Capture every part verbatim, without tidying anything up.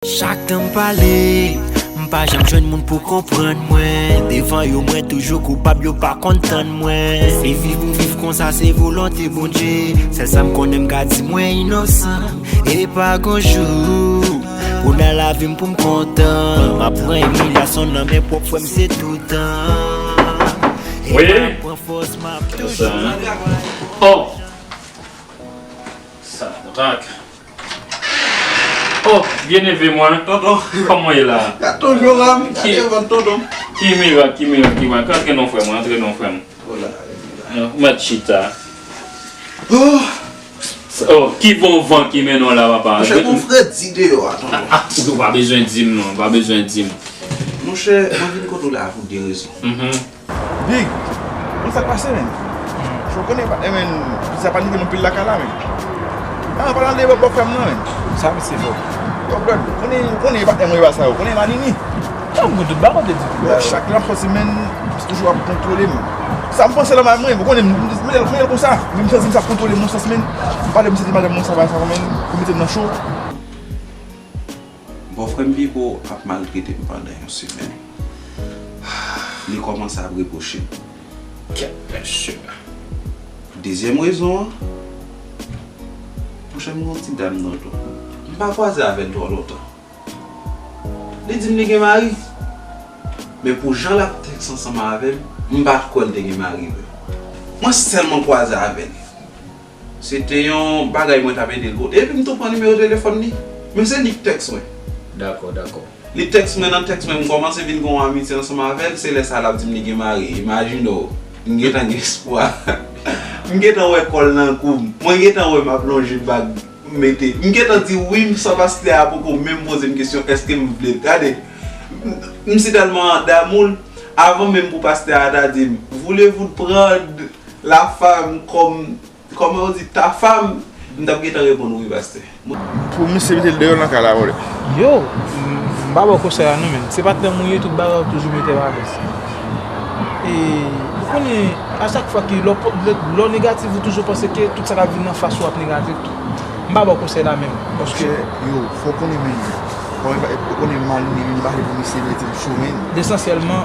Chak tan m pale, m pa janm jwenn moun pou konprann mwen. Devan yo, mwen toujou koupab, yo pa konn tann mwen. Se viv m viv konsa, se volonte Bondye. Sèl sa m konnen, m ka di mwen inosan. E pa gon jou pou nan lavi m pou m kontan. M ap pran imilyasyon nan men pwòp frè m, se toutan. E Wi. M ap pran fòs, m ap toujou. Oh! Sa rak. Oh, byeneve mwen. Tonton. Kòman w ye la? Gad tonton la, m gade vant tonton. Ki mirak, ki mirak, ki mirak. Antre non, frè mwen, antre non, frè m. Ou mèt chita. Oh! Oh, ki bon van ki mennen w la, papa? Monchè, gon fredi deyò a, tonton. Ah, ah, ou pa bezwen di m non, pa bezwen di m. Monchè, mwen vin kote w la pou de rezon. Mhm. Big, ou sa k pase, menn? Ou konnen, patnè, menn, sa pa nite m anpil lakay la, menn. Ah, pa nan de bò frè m nan, menn. Sa misye fò. Yo, brad, ou konnen, ou konnen patnè mwen yo sa yo. Ou konnen Manini. Sa m konn tout bagay te di. Yo, chak nan fò semèn, toujou ap kontwole m. Sa m panse nan may mwen, ou konnen, m, m, m, m konsa. Men m santi m sa ap kontwole m nan sans, menn. M pale, m santi madanm mwen sa bay sa, menn. Pou mete m nan cho. Bòfrè m Pipo ap maltrete m pandan yon semèn. Li kòmanse ap repwoche m. Kèt mesye. Dezyèm rezon an, monchè, m gen yon ti dam nan tou. M pa kwaze avè l twò lontan. Li di m li gen mari. Men pou jan l ap tèks ansanm avè m, m pa t kwè l te gen mari vre. Mwen sèlman kwaze avè l. Se te yon bagay mwen t ap ede l pote. Epi m tou pran nimewo telefòn li. Men se li k tèks mwen. Dakò, dakò. Li tèks mwen, nan tèks mwen, m kòmanse vin gen yon amitye ansanm avè l. Se lè sa l ap di m li gen mari. Imajine w, m gentan gen espwa. M gentan wè kò l nan kou m. Mwen gentan wè m ap lonje bag, m mete. M gentan di wi, m san pastè a poko menm poze m kesyon, èske m vle l. Gade, m, m si tèlman damou l, avan menm pou pastè a ta di m, voulez-vous prendre la femme comme Kòman yo di ta fam? M t ap gentan reponn wi, pastè. Pou misye mete l deyò nan kay la, vòlè. Yo, m, m pa ba w konsèy la non, menn. Se patnè m ou ye, tout bagay ou toujou mete m alèz. E ou konnen, a chak fwa ke lè w po-, lè, lè w negatif, ou toujou panse ke tout sa k ap vin anfas ou ap negatif tou. M pa ba w konsèy la menm, paske Monchè, yo, fò w konnen, menn. Fò w konnen mal li, li pale pou misye mete l cho, menn. Lesansyèlman,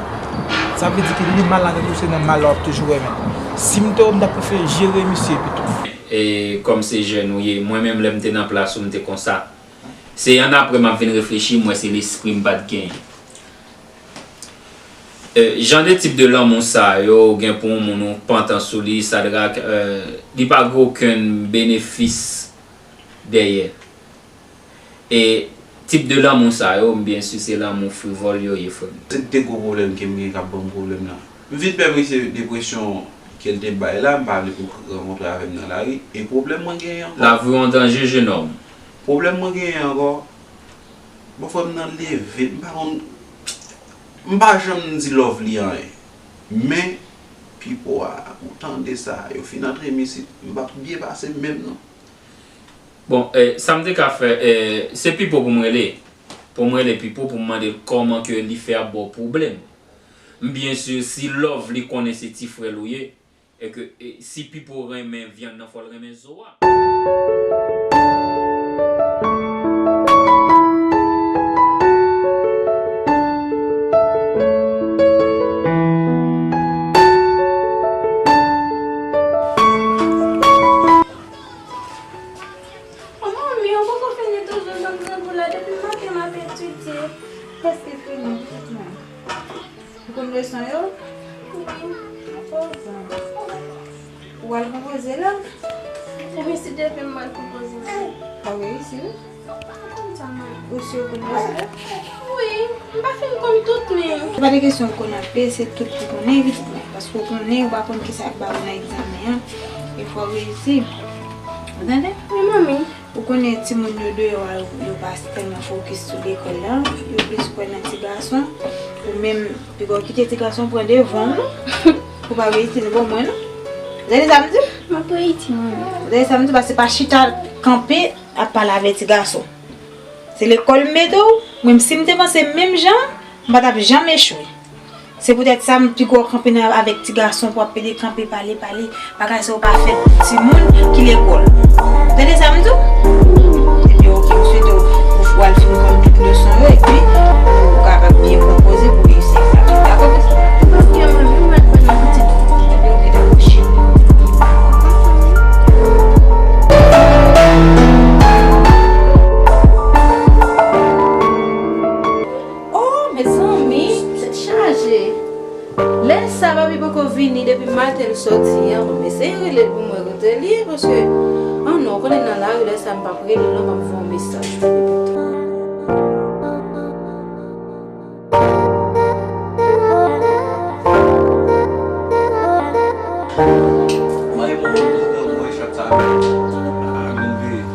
sa vle di ke li mal la, se nan mal la w ap toujou wè, menn. Si m te w, m t ap prefere jere misye pito. E kòm se jèn ou ye, mwen menm lè m te nan plas ou, m te konsa. Se annapre m ap vin reflechi, m wè se lespri m pa t genyen. E, jan de tip de lanmou sa yo, ou gen pou yon moun ou pantan sou li, Sadrak, e, li pa gen okenn benefis dèyè. E tip de lanmou sa yo, m byen si se lanmou frivòl yo ye, frè m. Se de gwo pwoblèm ke m gen k ap ban m pwoblèm nan. M vin pè misye depresyon ke l te bay la, m pa vle pou rankontre avè m nan lari. E pwoblèm mwen genyen ankò. Lavi w an danje, jenòm. Pwoblèm mwen genyen ankò. Bon, frè m nan leve, m pa konn, m pa janm di love li anyen. Men, Pipo a, ou tande sa, yo fin antre m isit, m p ap byen pase menm non. Bon, e, sa m te ka fè, e, se Pipo pou m rele. Pou m rele Pipo pou m mande l kòman ke li fè ap ba w pwoblèm. M byen si, si love li konnen se ti frè l ou ye, e ke, e, si Pipo renmen vyann nan, fò l renmen zo a. O manmi, ou poko fini toujou, janm tankou la, depi maten m ap etidye. Prèske fini, pitit mwen. Ou konn leson yo? Wi. Akozan. Ou al konpoze la? Ebyen, si Depi m al konpoze la. Ou reyisi, wi. Ou si ou konn leson yo? Wi, m pa fin konn tout, men. Se pa de kesyon konn anpil, se tout pou konnen, pitit mwen. Paske ou konnen, ou pa konn kisa k ba ou nan egzamen an. E fò w reyisi. Ou tande? Wi, manmi. Ou konnen timoun yo deyò a, yo, yo pa tèlman fokis sou lekòl la, yo plis kwè nan ti gason. Ou menm, piga w kite ti gason pran devan w, non? Ou pa reyisi devan mwen, non? Ou tande sa m di w? M ap reyisi, manmi. Ou tande sa m di w? Paske pa chita kanpe ap pale avèk ti gason. Se lekòl m mete w, mwen, si m te panse menm jan, m pa t ap janm echwe. Se poutèt sa, m pi gwo kanpe nan avèk ti gason pou ap pede kanpe, pale, pale. Bagay sa yo pa fèt pou timoun ki lekòl. Tande sa m di w? Ebyen, oke, m swete w, ou, w al fin konn tout Vini depi maten l sòti an, m ap eseye rele l pou m wè kote l ye, paske, ah non, ou konnen nan lari lè sa m p ap rele l non, m ap voye yon mesaj. Mwen, mwen, mwen, mwen, chat sa. Ah, vin veye.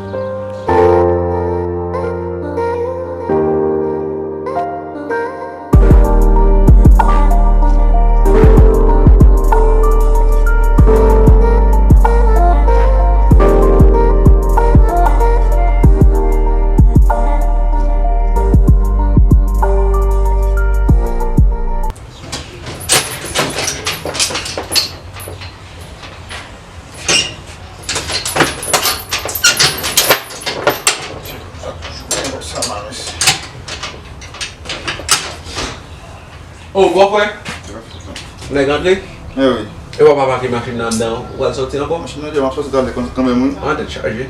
Oh, bòfrè. Nèg antre? Eh wi. E w ap pake machin nan anndan, ou pral sòti ankò? Machin nan, m ap sòti talè kanmenm, wi. An, tèt chaje.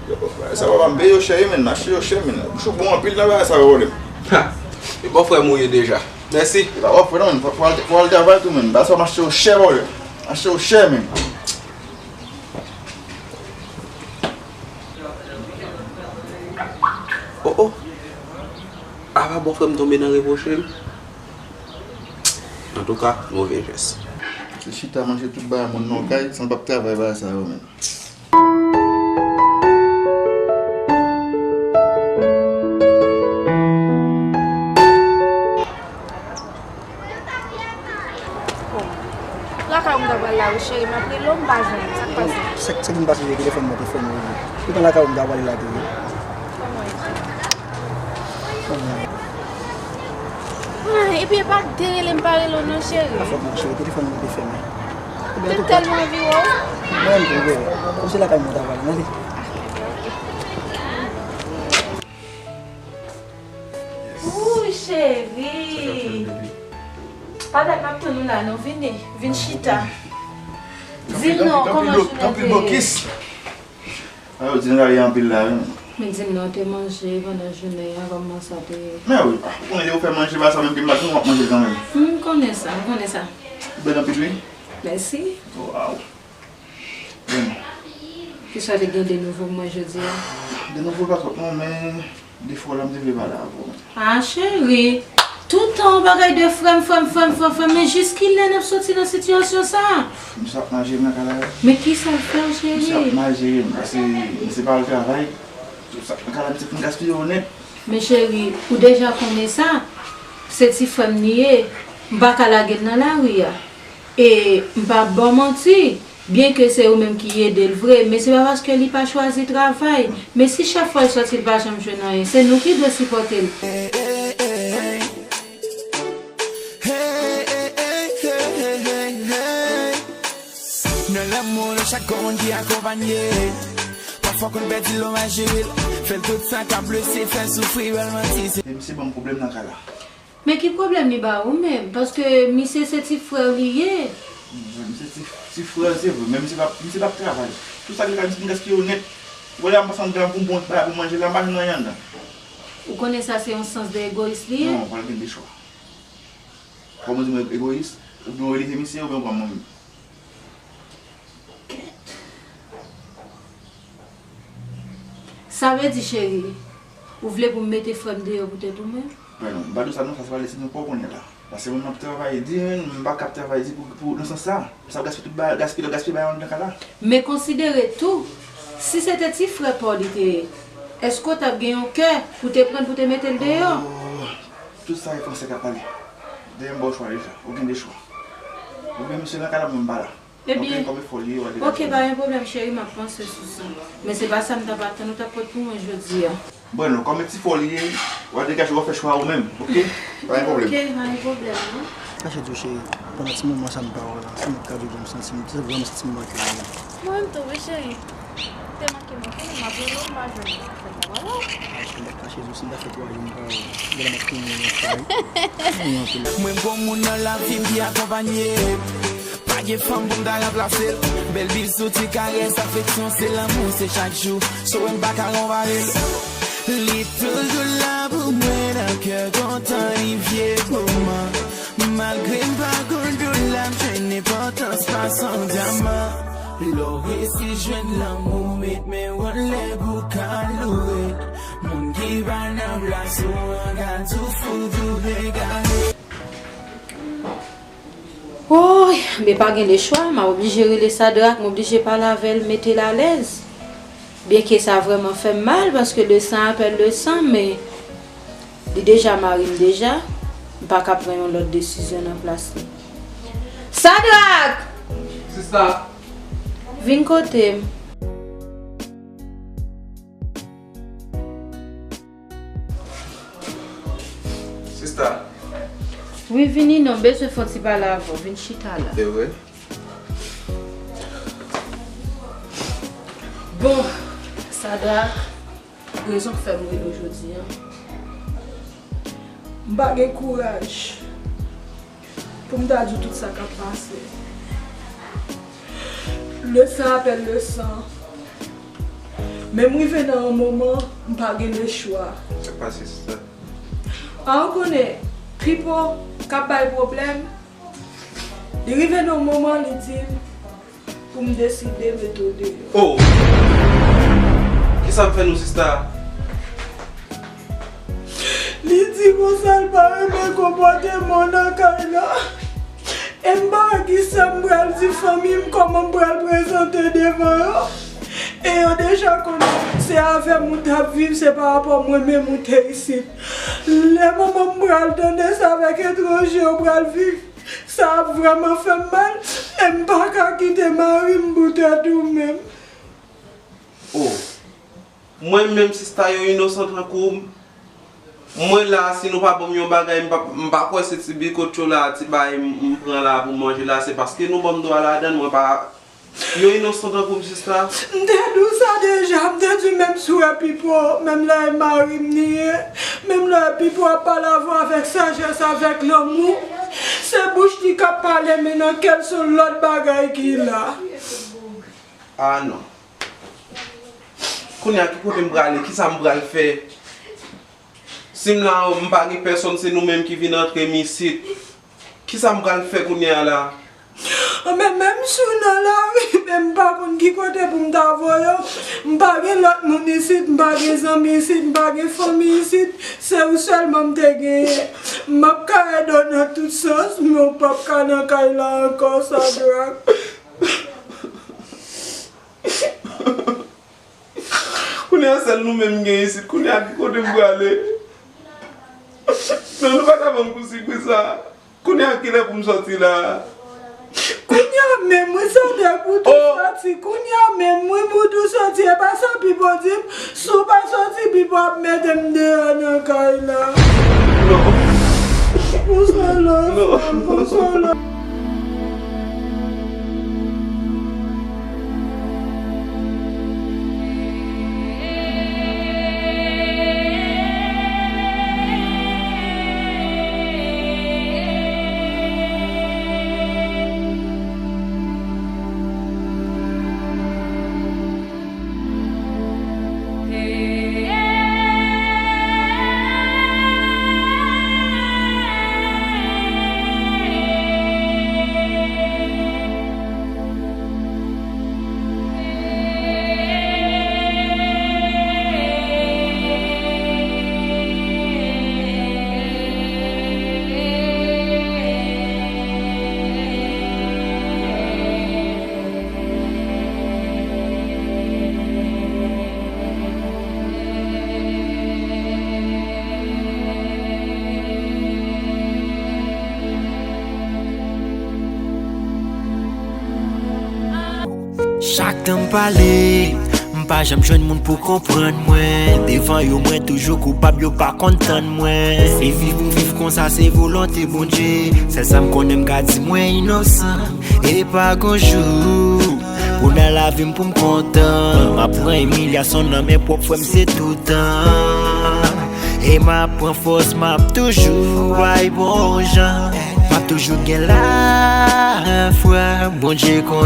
Yo, bòfrè, sa papa m peye yo chè, wi, men, m achte yo chè, men. Bouch ou bon anpil nan bagay sa yo, vòlè. Ha! E bòfrè m ou ye deja. Mèsi. E pa bòfrè non, men, fò, fò al, fò al travay tou, men. Bagay sa m achte yo chè, vòlè. M achte yo chè, men. Oh, oh. Apa bòfrè m tonbe nan repwoche m? Antouka, move jès. Se chita manje tout bagay moun nan kay, san l p ap travay bagay sa yo menm. Lakay ou m ta pral la wi cheri, m ap rele w, m pa jwenn ou. Sa k pase? Sa k, sa k vin pase, telefòn mwen te fèmen wi. Poutan lakay ou m ta prale la tou wi. Kòman e? Ah, epi e pa de rele m pa rele w non cheri. Pa fòt mwen cheri, telefòn mwen te fèmen. Te tèlman anvi wè w. Mwen menm tou vre. Kòm se lakay mwen ta prale, ale. Wouy cheri. Pa dat m ap tann ou la non, vini, vin chita. Di non, kòman jounen te ye? A yo di nou lage anpil la wi. Men di m non, te manje pandan jounen an, kòman sa te ye? Men wi, ah, ou konnen lè yo fè manje pa sa menm ke m pa di w ap manje l kanmenm. M konnen sa, m konnen sa. Ou bèl anpil wi. Mèsi. Waw. Kisa te gen de nouvo mwen jodi a? De nouvo pa twòp non, men de fwa la m te vle pale avè w. Ah, cheri, toutan yon bagay de frè m, frè m, frè m, frè m, frè m, men jiskilè n ap soti nan sitiyasyon sa? Misye ap mal jere m nan kay la wi. Men kisa l fè w, cheri? Misye ap mal jere m, paske misye pa al travay. Sa, nan kay la misye fin gaspiye yo nèt. Men cheri, ou deja konnen sa, se ti frè m li ye, m pa ka lage l nan lari a. E m p ap ba w manti, byenke se ou menm ki ede l vre, men se pa paske li pa chwazi travay. Men si chak fwa l sòti l pa janm jwenn anyen, se nou ki dwe sipòte l. Nan lanmou, nou chak gon moun ki akonpanye. Pafwa konn pèdi l, ou mal jere l. Fè l tout sa k ap blese, fè l soufri, ba l manti. Se misye ban m pwoblèm nan kay la. Men ki pwoblèm li ba ou menm? Paske misye se ti frè w li ye. Misye ti, ti frè l se vre, men misye p ap, misye p ap travay. Tout sa ki la misye fin gaspiye yo nèt. Ou wè la m pase anndan pou m pran yon bagay pou manje la, m pa jwenn anyen anndan. Ou konnen sa se yon sans de egoyis li ye? Non, pa gen de chwa. Kòman di mwen egoyis? Oubyen w rele misye, oubyen w pran mwen menm. Kèt. Sa vle di, cheri, ou vle pou m mete frè m deyò poutèt ou menm? Mwen non, m pa di w sa non, sa se pa lè se nou pa w konnen la. Paske mwen m ap travay di, m pa ka ap travay di pou, pou, nan sans sa. Sa ap gaspiye tout bagay, gaspiye lè, gaspiye bagay anndan kay la. Men konsidere tou, si se te ti frè pa w li te ye, èske w t ap gen yon kè pou te pran l pou te mete l deyò? Oh, tout sa e fransè k ap pale. Dayè m ba w chwa deja, ou gen de chwa. Oubyen misye nan kay la, mwen m pa la. Ebyen, oke, pa gen pwoblèm cheri, m ap panse sou sa. Men se pa sa m t ap atann ou t ap pot pou mwen jodi a. Bon, non, kòm e ti fò li ye, w a degaje w a fè chwa ou menm, oke? Pa gen pwoblèm. Oke, pa gen pwoblèm, non. Kache tou cheri, pandan ti moman sa m pa wè w la, se mwen k ka di w jan m santi m, se vrèman santi m manke w. Mwen menm tou wi cheri, te manke m anpil, m ap rele w, m pa jwenn ou. Fè m pa wè w. Kache tou, si m ta fè twa jou m pa wè w, genlè m ap tounen yon fwa wi. Mwen gon moun nan lavi m ki akonpanye m. Pa gen fanm pou m ta ranplase l. Bèl bisou, ti karès, afeksyon, se lanmou, se chak jou. Sou m pa ka konpare l. Li toujou la pou mwen nan kè kontan, li vye moman. Malgre m pa gon dola, m jwenn San dyaman, lè w resi jwenn lanmou, met men w anlè pou w ka loure. Moun ki pa nan plas ou an ka tou fout ou egare. Woy, men pa gen lechwa, m a oblije rele Sadrak, m oblije pale avè l, mete l alèz. Byenke sa vrèman fè m mal, paske le sang appelle le sang, men li deja mari m deja, m pa ka pran yon lòt desizyon nan plas li. Sadrak! Sista! Vin kote m. Sista. Wi, vini non, m bezwen fè yon ti pale avè w. Vin chita la. Se vre? Bon, Sadrak, rezon k fè m rele w jodi a. M pa gen kouraj pou m ta di w tout sa k ap pase. Le sang appelle le sang. Men m rive nan yon moman, m pa gen lechwa. Sa k pase, sista? A, ou konnen, Pipo k ap bay pwoblèm, li rive nan yon moman, li di m pou m deside mete w deyò. Oh! Kisa m fè nou, sista? Li di konsa l pa renmen konpòteman w nan kay la. E m pa wè kisa m pral di fanmi m, kòman m pral prezante devan yo. E yo deja konnen se avè m ou t ap viv, se pa rapò mwen menm ou te isit. Lè manman m pral tande sa avèk etranje yo pral viv, sa ap vrèman fè m mal. E m pa ka kite mari m pou tèt ou menm. Oh. Mwen menm, sista, yo inosan tankou m. Mwen la, si nou pa ban m yon bagay, m pa, m pa kwè se ti bikòt yo la, ti bagay m, m pran la pou m manje la, se paske nou ban m dwa ladann, mwen pa, yo inosan tankou m, sista. M te di w sa deja, m te di menm si w wè Pipo, menm lè e mari m li ye, menm lè Pipo ap pale avè w avèk sajès, avèk lanmou, se bouch li k ap pale, men nan kè l se yon lòt bagay ki la. Ah non. Kounye a, ki kote m prale? Kisa m pral fè? Si m la, m pa gen pèsonn, se nou menm ki vin antre m isit. Kisa m pral fè kounye a la? Men menm si w nan lari, men m pa konn ki kote pou m ta voye w. M pa gen lòt moun isit, m pa gen zanmi isit, m pa gen fanmi isit. Se ou sèlman m te genyen. M ap ka ede w nan tout sans, men w p ap ka nan kay la ankò, Sadrak. Kounye a sèl nou menm m gen isit. Kounye a ki kote m prale? Non, nou pa ka ban m kou sipriz sa. Kounye a kilè pou m sòti la? Kounye a menm, wi, Sadrak, pou tou sòti. Kounye a menm, wi, pou tou sòti. E pa sa Pipo di m, si w pa sòti, Pipo ap mete m deyò nan kay la. Non. Konsole m, konsole m. Chak tan m pale, m pa janm jwenn moun pou konprann mwen. Devan yo, mwen toujou koupab, yo pa konn tann mwen. Se viv pou m viv konsa, se volonte Bondye. Sèl sa m konnen, m ka di mwen inosan. E pa gon jou pou nan lavi m pou m kontan. M ap pran imilyasyon nan men pwòp frè m, se toutan. E m ap pran fòs, m ap toujou bay bon jan. M ap toujou gen lafwa, Bondye konn.